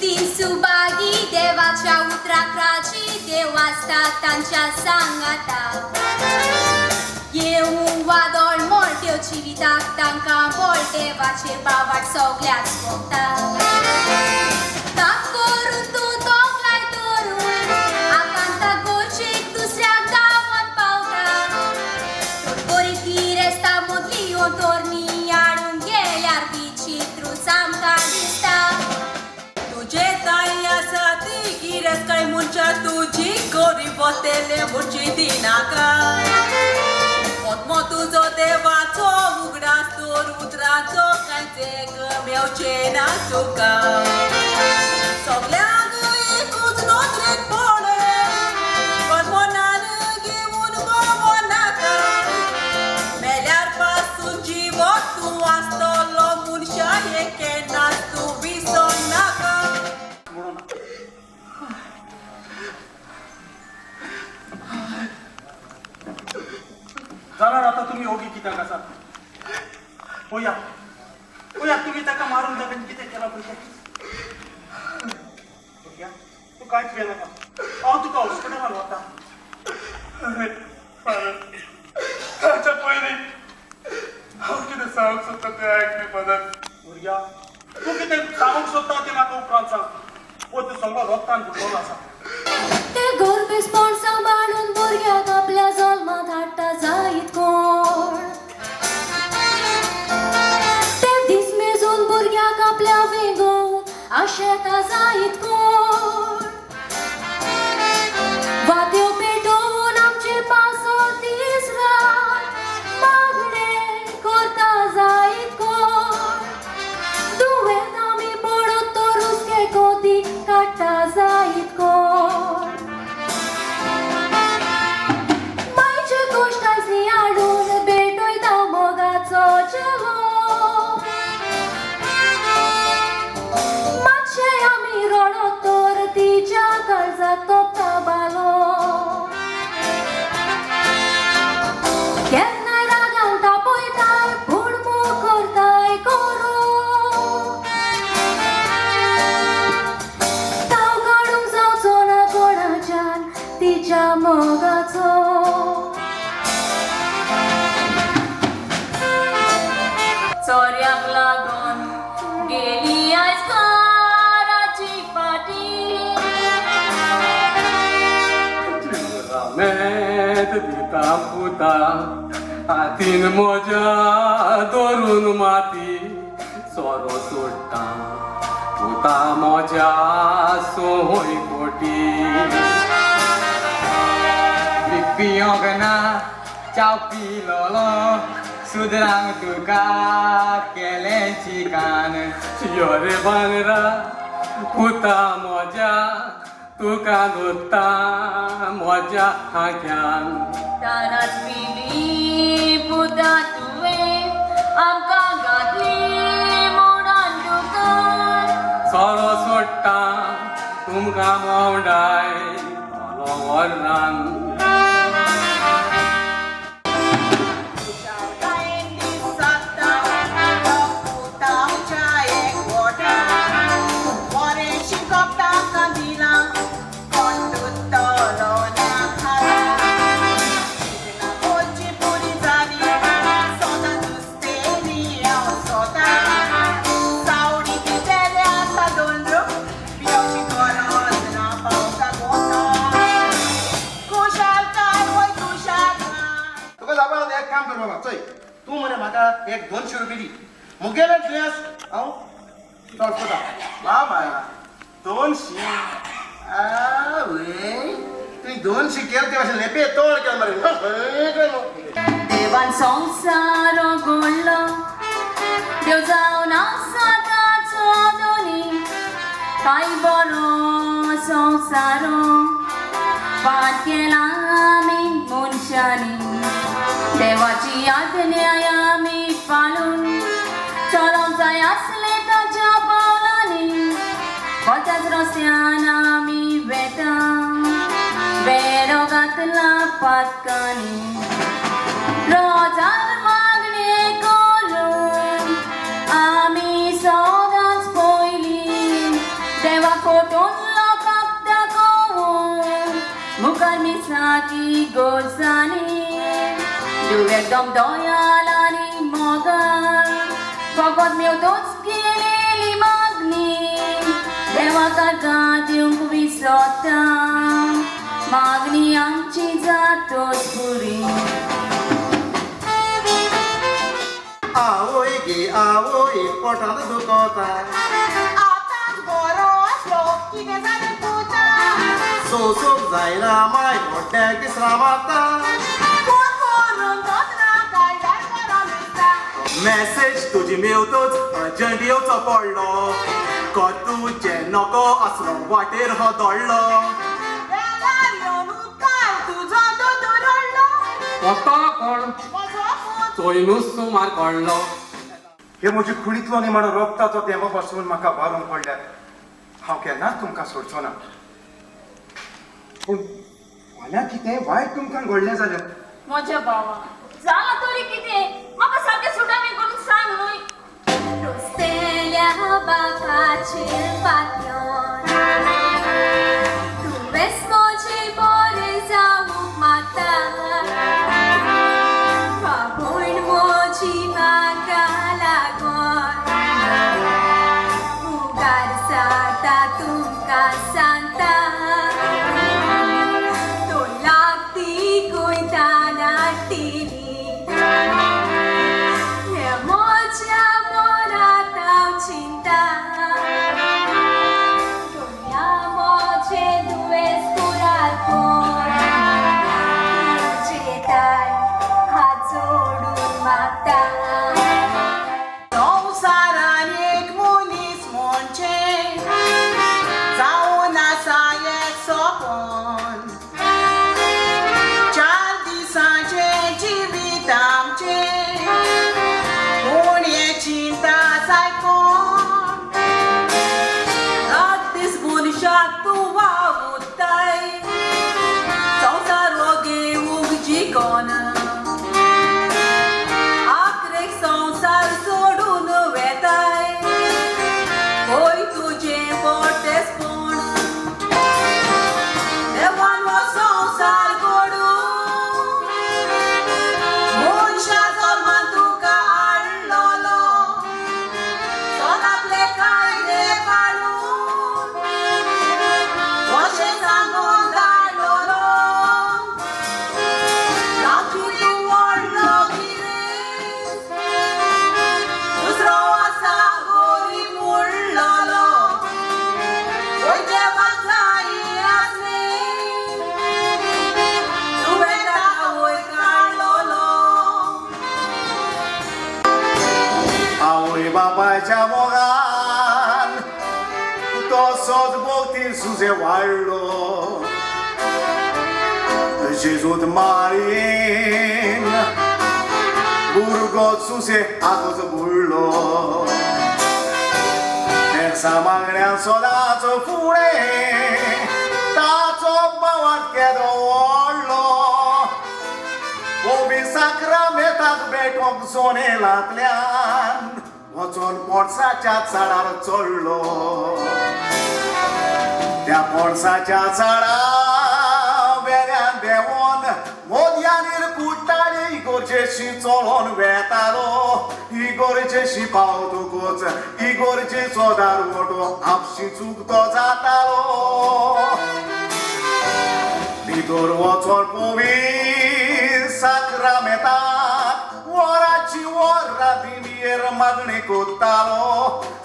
क्रिस्ती सुभागी देवाच्या उतराक राजी देव आसता तांच्या सांगाता. येवूं वादळ मोडट्यो जिविताक तांकां बळ देवाचे बावाट सगल्याक सोंपता. ताक करून तूं तोखलाय दवरून आकांता गोरजेक दुसऱ्या गांवांत पावता. तर बरी गिरेस्ता मदली तोरणी हाडूंक गेल्यार विचित्रूच आमकां दिसता. तुजे ताई आसा ती गिरेस्तकाय मनशा तुजी गरीब वतले म्हणची दिनाका. आत्मो तुजो देवाचो उगडास तर उतराचो कांयच मेवचें ना तुका. सगल्यांक एकूच नदरेन पळय पण मनान घेवन भोंवो नाका. मेल्यार पासून जिवो तूं आसतलो मनशा हें केन्नाच तूं विसर नाका. म्हणून जाल्यार आतां तुमी ओगी कित्याक आसा? पळया पळया तुमी ताका मारून ताका कितें केलां पळय. भुरग्या तूं कांयच भियेनाका, हांव तुका हॉस्पिटलान व्हरता. ताच्या पयलीं हांव कितें सांगूंक सोदता तें आयक न्ही फादर. भुरग्या तूं कितें सांगूंक सोदता तें म्हाका उपरांत सांग. पळय तूं सगळो रोगतान बुडलेलो आसा. ते गोरबेसपण सांबाळून भुरग्याक आपल्या जल्माक हाडटा जायत कोण. ते दीस मेजून भुरग्याक आपल्या वेंगोवन आशेता जायत कोण. वात्यो पेटोवन आमचे पासत दीस रात मागणें करता जायत कोण. दुयेंत आमी पडत तर हुस्के कोती काडटा जायत कोण. मायचे कश्ट आयज नियाळून भेटयता मोगाचो चेलो. मातशें आमी रडत तर तिच्या काळजाक तोपता बालो. केन्नाय रागान तापयताय पूण मोग करताय करो. ताव काडूंक जावचो ना कोणाच्यान तिच्या मोगाचो. चोरयाक लागून गेली आयज घराची फाटी. मेत दिता पुता हातीन म्हज्या धरून माती सोरो सोडटा पुता म्हज्या सोय कोटी. पियोंक ना च्याव पिलोलो सुदरांक तुका केलें चिकान. यो रे भांगरा पुता म्हज्या तुका धोत्ता म्हज्या हाक्यान. ताराच पिली पुता तुवें आमकां घातली मुणान दुकान. सोरो सोडटा तुमकां भोंवडाय तोलो व्हरान. खुशालकायेन दीस सारता तो पुता आमच्या एकवटान. बरें शिकप ताका दिलां कोण दुखतलो ना खाला. चिंतना करची पुरी जाली सदां नुस्तें हांव सोता. सावडी दितेलें आसा दोन पिवची गरज ना पावसा गोता. खुशालकाय वय खुशालकाय. तुका जापा एक काम कर बाबा, चोय तूं मरे म्हाका एक 200 रुपया दी, मुगेलें दुयेंस हांव सॉल्व करता. बाबा 200 आवय तुवें 200 केलें ते भाशेन लेपे तोड केलें मरे. देवान संवसार घडलो देव जावन आसा ताचो धनी. काय बरो संवसार पाठ केला आमी मनशांनी. देवाची आज्ञा आमी पाळून चलोवंक जाय आसलें ताच्या पावलांनी. वताच रस्त्यान आमी वेता वेडो घातला पातकांनी. रोजार मागणें करून आमी सदांच पयलीं देवाक तूं एकदम दयाल आनी मोगाळ फकत मेवतोच केलेली मागणी देवा ताका दिवंक विसरता मागणी आमची जातोच पुरी. आवय गे आवय पोटांत दुखता आतांच बरो आसलो कितें जालें पुता सोसूंक जायना माय व्हडल्याक विसराम आता करून दोतोरां काडल्यार बरो दिसता. मॅसेज तुजी मेवतोच अर्जंट येवचो पडलो तुजें नको आसलो वाटेर हो दोडलो वेळार येवन उपकार तुजो दोतोर रडलो कोता कोण म्हजो पूत चोयनूच सुमार कळ्ळो. हे म्हजे कुडींतलो निमाणो रोगताचो तेंपो पासून म्हाका वारूंक पडल्यार हांव केन्नाच तुमकां सोडचो ना. पूण फाल्यां कितें वायट तुमकां घडलें जाल्यार म्हज्या भावा जालां तरी कितें म्हाका सारकें सुटावें करून सांग न्हय. रस्तेल्या बापाचेर पातयोन तुवेंच म्हजें बरें जावंक मागता बापूण म्हजी म्हाका लागोन मुखार जाता तुमकां सांगता तो लागती कोयता नाटिली हे म्हज्या मनांत हांव चिंता दुनिया म्हजें दुयेंस कुरार कोण तुजे दार हात जोडून मागता. संवसारान एक मनीस म्हणचे जावन आसा एक सपन चार दिसांचें जिवीत आमचें पूण हें चिंता जाय कोण रात दीस मनशाक तूं वावुरताय संवसार हो घेवंक जिकोन आखरेक संवसार सोडून वेताय खंय तुजें पोटेसपण देवान हो संवसार घडून मनशा जल्मान तुका हाडलोलो आपले कायदे पाळून अशें सांगून धाडलोलो राखी तूं व्हडलो गिरेस्त दुसरो आसा गरीब उरलोलो वय देवाक जाय आसलें तुवें ताका वयर काडलोलो. आवय बापायच्या मोगान तसोच भोवती सुजे वाडलो जेजूत मारीन भुरगो सुसे आगोच बुडलो तेरसा मागण्यान सदांच फुडें ताचो भावात केदो व्हडलो ओबी साक्रामेताक बेटोंक सोनेलांतल्यान वचोन पणसाच्या झाडार चडलो त्या पणसाच्या झाडा वेल्यान देंवोन मोदयानीर कुट्टाळी इगोर्जेशी चलोन वेतालो इगोर्जेशी पावतकूच इगोर्जेचो दारवटो आपशी चुकतो जातालो भितर वचोन पवी साक्रामेताक वराची वरां दिमियेर मागणी कोत्तालो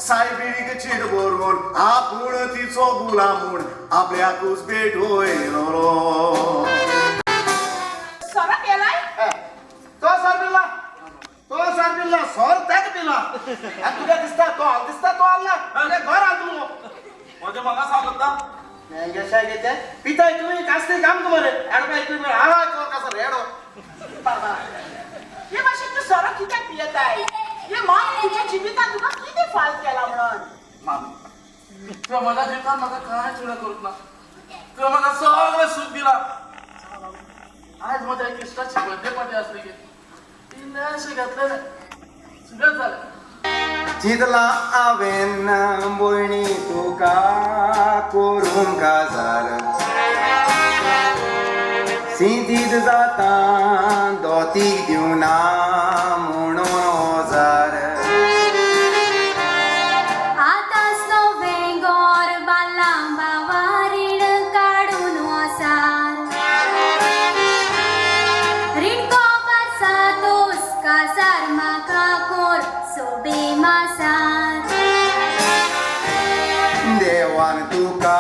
सायबिणीक चीट बरोवन आपूण तिचो गुलाम म्हूण आपल्याकूच भेटयलो. सोरो केलाय तो सर पिल्ला तो सर पिल्ला सर तेक पिला आनी तुका दिसता तो हांव दिसता तो हाडला तुगे घर हाल तूं म्हजें म्हाका सांगता हेंगेशा कितें पिताय तुमी कास्ते काम मरे एडो बाय हा कर कसो रेडो. बाबा हे भाशेन तूं सोरो कित्याक पियेताय हे मामी तुज्या जिवितांत तुका कितें फाल केला म्हणून मामी तुवें म्हज्या जिवितांत म्हाका कांयच उणें करूंक ना तुवें म्हाका सगळें सूख दिलां. आयज म्हज्या एक इश्टाची बर्थडे पार्टी आसली गे इल्लेंशें घेतलें सगळें जालें. चिंतला हांवें भयणी तुका करूंक काजार चिंतीत जाता दोतीक दिवना म्हणून ओजार. आतांच नवें घर बांदलां बाबा रीण काडून वसार. रीण कोपासा तोस कासार म्हाका कोर सोबे मासार. देवान तुका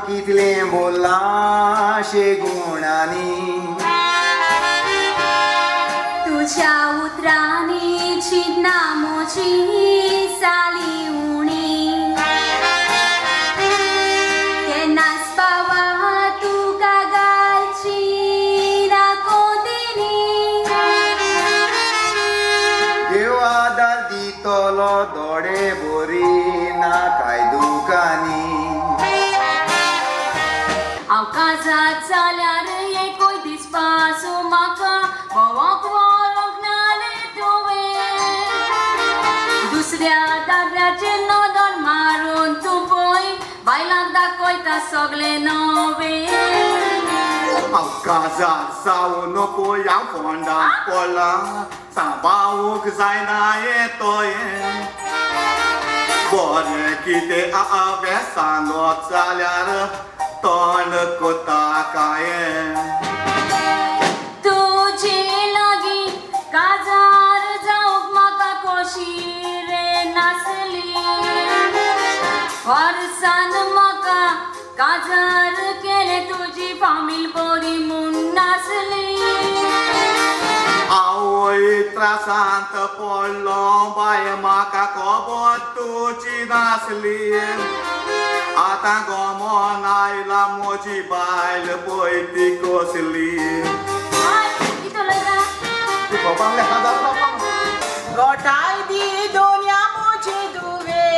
कितलें बोल्लां गुणांनी, तुज्या उतरांनी चिंतना म्हजी जाली उणी. केन्नाच बाबा तुका घालची ना कोंतिनी. देव आदार दितलो दोडे बोरी ना काय दुकानी. हांव काजार जाल्यार एकूय दीस पासून म्हाका भोंवक व्हरूंक ना रे तुवें. दुसऱ्या दादल्याचेर नदर मारून तूं पळय बायलांक दाखयता सगळें नवें. हांव काजार जावन पळय हांव फोंडा पडलां, सांबाळूंक जायना हें तोयें. बरें कितें हांवें सांगत जाल्यार तोंड कोता कांय. तुजे लागीं काजार जावंक म्हाका खोशी रे नासली. वर्सान म्हाका काजार केलें तुजी फामील बरी म्हूण नासली. आवय त्रासांत पडलो बाय म्हाका खबर तुजी नासली. आतां गमोन आयला म्हजी बायल पळय ती कसली. तूं खबर लेखा जाता. गोठाय दी दोनया म्हजी दुवे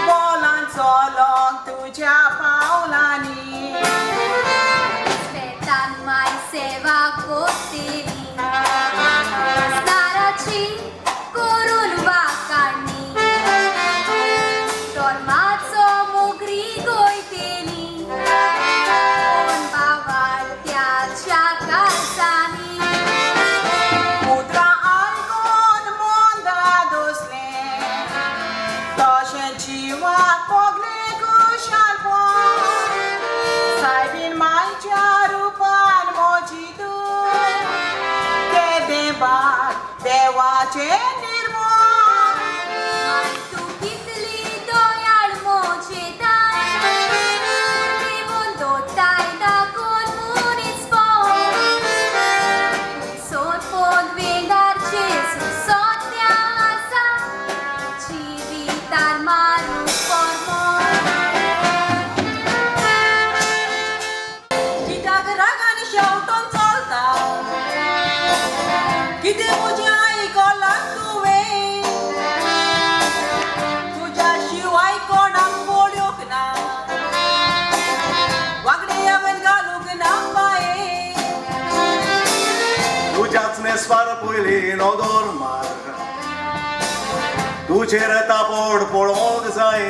बोलान चलोंक तुज्या पावलांनी. स्वेतान माय सेवा कोतेली, स्नाराची करून वाकाणी. धर्माचो मोगरी गोयतेली, कोण बावाळ त्याच्या काळजांनी. उतरां आयकून मन दादोसलें, तशें जिवाक भोगलें खुशालपण. सायबीण मायच्या रुपान म्हजी तूं केदें भाग देवाचें निर्मोण. माय तूं कितली दयाळ म्हजे दाय, देवून दोताय दाखोवन मनीसपण. सोदपोन वेंगार जेजू सद्या आसा, जिवितार मारूंक परमळ. कित्याक रागान शेवटून चलता, कितें म्हजें आयकलां तुवें? तुज्या शिवाय कोणाक पळोवंक ना, वागणें हांवें घालूंक ना बाये. तुज्याच नेस्वार पयलीं नदर मार, तुजेर तापोड पळोवंक जाय.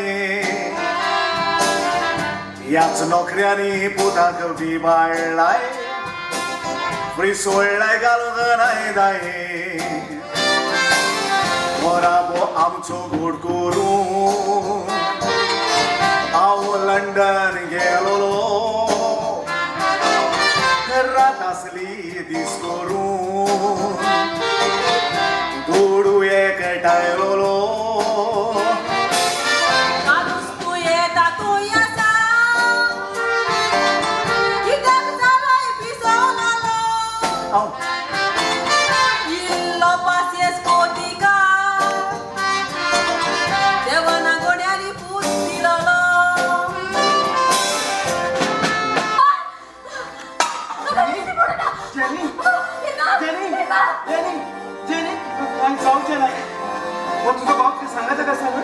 ह्याच नोकऱ्यांनी पुताक विबाडलाय, फ्री सोडलाय घालूंक नाय दाय. मोराबो आमचो गोड करून हांव लंडन गेलोलो, रात आसली दीस करून दुडू एकठांयलोलो. कालूच तूं येता तूं आसा, कित्याक जालोय पिसवलोलो? इल्लो पासयेस कोतिका देवाना गोड्यांनी पूत दिलोलो. जेनी, जेनी, जेनी, जेनी, कांय जावचें ना. हो तुजो बाप कितें सांगता काय सांग?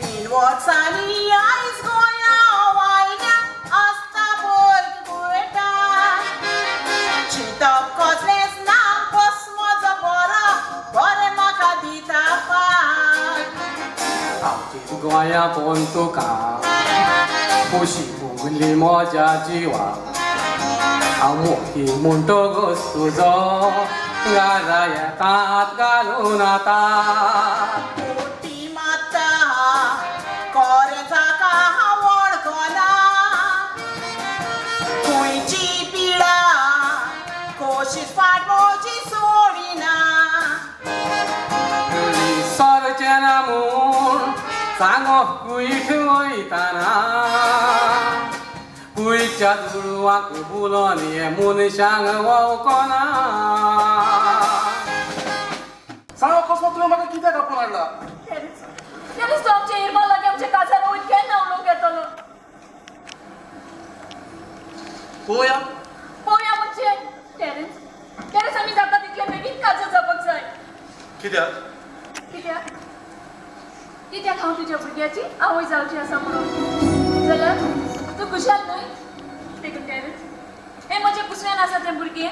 3 वर्सांनी आयज गोंया वायल्या आसता बोर्ग गुळटा. चिंतप कसलेंच ना, बस म्हजो बरो बरें म्हाका दिता पाट. आवची गोंया पळोवन तुका खोशी भोगली म्हज्या जिवाक. हांव मोगी म्हणटकच तुजो घरा येतात घालून आतां कोटी माता कोरेजाका हांव वळखना खंयची पिडा कोशीच फाट म्हजी सोडिना सरचें ना म्हूण सांगो कुयट वयतना कुयच्या दुडवांक बुलोन हे मनशांक वळखना. सांग अकस्मात तुवें म्हाका कित्याक आपोवन हाडला? टेरेस, तूं आमच्या इरमाल लागीं आमच्या काजार वयर केन्ना उलोवंक येतलो? पळोवया. पळोवया म्हणजे? टेरेस, टेरेस, आमी जाता तितले बेगीन काजार जावपाक जाय. कित्याक? कित्याक? कित्याक हांव तुज्या भुरग्याची आवय जावची आसा म्हणून. जाल्यार तूं खुशाल न्हय? देखून टेरेस, हें म्हज्या कुसव्यान आसा तें भुरगें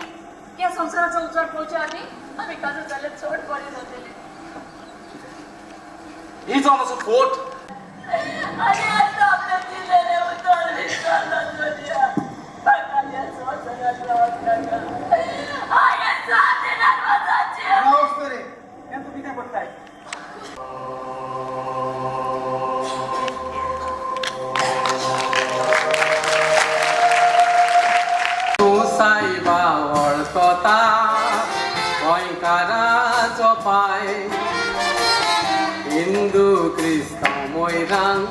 ह्या संवसाराचो उजवाड पळोवच्या आदीं आमी काजार जाल्यार चड बरें जातलें. ही जावन आसा फोट. आनी आतां आपणें दिलेलें उतर विसरलो चलया. म्हाका ह्या संवसारांत रावप नाका. हांवें सात दिनां वचाचें. राव रे, हें तूं कितें करताय? तूं सायबा वळखता गोंयकाराचो पाय, हिंदू क्रिस्तांव मोयरांक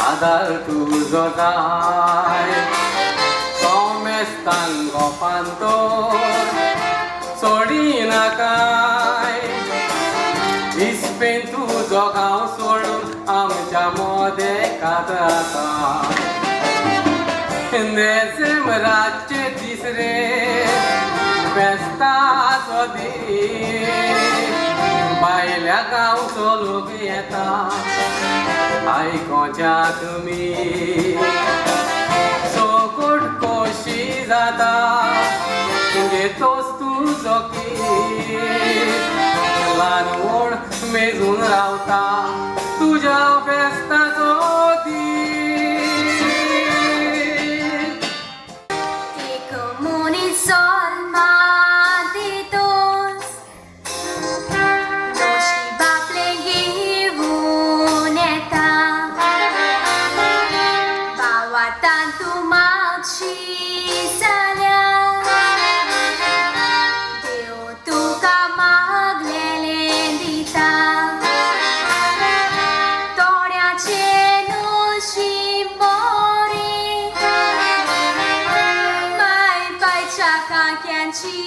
आदार तुजो जाय. सोमेस्तांक गोपान तर सोडिनाकाय, इस्पेन तुजो गांव सोडून आमच्या मोदेकात आसा. देसेंबराचे तिसरे फेस्ताचो दीस, भायल्या गांवचो लोक येता आयकोच्या तुमी. सोकोट कोशी जाता तुगे तोस तुजो कीस, ल्हान व्हड मेजून रावता तुज्या फेस्ताचो दीस. एक मनीस जल्मादितोस नशीब आपलें घेवन येता, भावार्थान तूं मागशी जाल्यार देव तुका मागलेलें दिता. थोड्याचें नशीब बरें, माय पायच्या काक्यांची